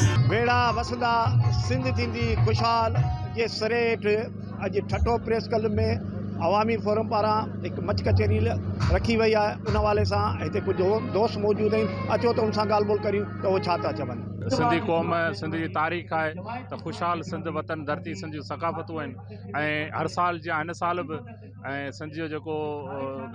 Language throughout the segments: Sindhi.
ويڙها وسندا سنڌ ٿيندي خوشحال جي سري هيٺ اڄ ٺٽو پريس ڪلب ۾ عوامي فورم پاران هڪ مچ ڪچهري رکي وئي آهي ان حوالي سان هتي ڪجهه دوست موجود آهن اچو ته ان سان ڳالهه ٻولهه ڪريون ته اهي ڇا ٿا چون. سنڌي قوم سنڌ جي تاريخ آهي ته خوشحال سنڌ وطن ڌرتي سنڌ جون ثقافتون آهن ۽ هر سال جيان هن سال به ۽ سنڌ جو جيڪو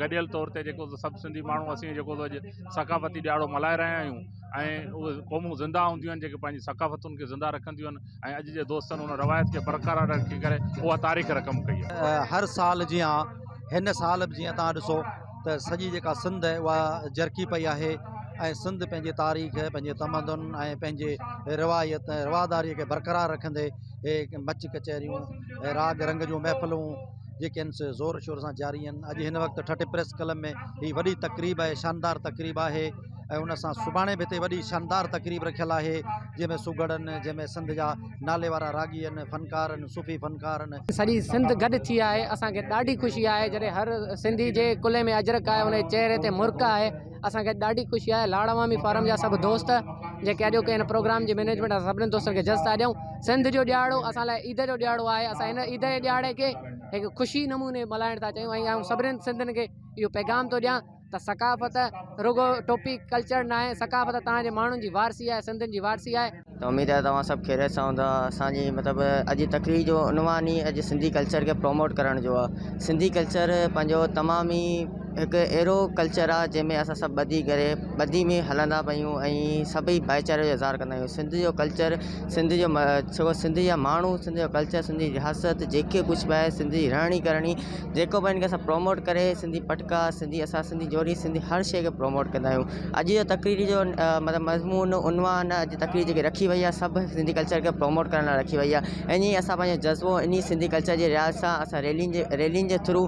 گڏيل طور تي جيڪو سڀ سنڌي ماڻهو اسين جيڪو اڄ ثقافتي ڏهاڙو ملهائي رهيا آهيون ۽ اهي قومون زنده هونديون آهن جيڪي پنهنجي ثقافتن کي زنده رکنديون آهن ۽ اڄ جي دوستن ان روايت کي برقرار رکي ڪري اها تاريخ رقم ڪئي آهي. هر سال جيان هن سال به جيئن توهان ڏسو ته سڄي جيڪا سنڌ آهي اها جرڪي پئي آهي ۽ سنڌ پنهنجي تاريخ پنهنجي تمدن ۽ پنهنجي روايت ۽ رواداري کي برقرار رکندي هي مچ ڪچهريون راڳ رنگ جون محفلون جيڪي آهن سي زور شور سان جاري آهن اڄ هن وقت ٺٽي پريس ڪلب ۾ هي وڏي تقريب آهي شاندار تقريب آهي ۽ ان سان سڀاڻي به هتي وڏي شاندار تقريب رکيل آهي جنهن ۾ سگهڙن جنهن ۾ سنڌ جا نالي وارا راڳي آهن فنڪار آهن صوفي فنڪار آهن. سڄي سنڌ گڏ ٿي آهي اسان کي ڏاڍي خوشي آهي جڏهن هر سنڌي جي ڪلهي ۾ اجرڪ آهي ان جي چهري تي مرڪ آهي اسان کي ڏاڍي خوشي آهي لاڙ عوامي فورم جا سڀ دوست جيڪي اڄوڪي هن پروگرام جي مينيجمينٽ اسان سڀني دوستن کي جس ٿا ڏيون سنڌ جو ڏهاڙو اسان لاء عيد جو ڏهاڙو آهي اسان هن عيد جي ڏهاڙي کي هڪ خوشي نموني ملهائڻ ٿا چاهيون ۽ آئون سڀني سنڌين کي اهو پيغام ٿو ڏيان ته ثقافت رڳو ٽوپي ڪلچر ناهي، ثقافت توهان جي ماڻهن جي وارثي آهي، سنڌين جي وارثي آهي. ته اميد آهي توهان سڀ خيريت سان هوندا اسان جي مطلب اڄ تقرير جو عنوان ئي اڄ سنڌي ڪلچر کي پروموٽ ڪرڻ جو آهي سنڌي ڪلچر پنهنجو تمام ئي هڪ اهڙو ڪلچر آهي جنهن ۾ اسان سڀ ٻڌي ڪري ٻڌي ۾ هلندا به آهيون ۽ سڀئي ڀائيچاري جو اظهار ڪندا آهيون سنڌ جو ڪلچر سنڌ جو سنڌ جا ماڻهو سنڌ جو ڪلچر سنڌ جي رياست جيڪي ڪجهه به آهي سنڌ جي رهڻي ڪرڻي جيڪو به ان کي اسان پروموٽ ڪري سنڌي پٽڪا سنڌي اسان سنڌي جوڙي سنڌي هر شيء کي پروموٽ ڪندا آهيون اڄ جو تقرير جو مطلب مضمون عنوان اڄ تقرير جيڪي رکي وئي آهي سڀ سنڌي ڪلچر کي پروموٽ ڪرڻ لاء رکي وئي آهي ائين ئي اسان پنهنجو جذبو انهي سنڌي ڪلچر جي لحاظ سان اسان ريلين جي ريلين جي ٿرو.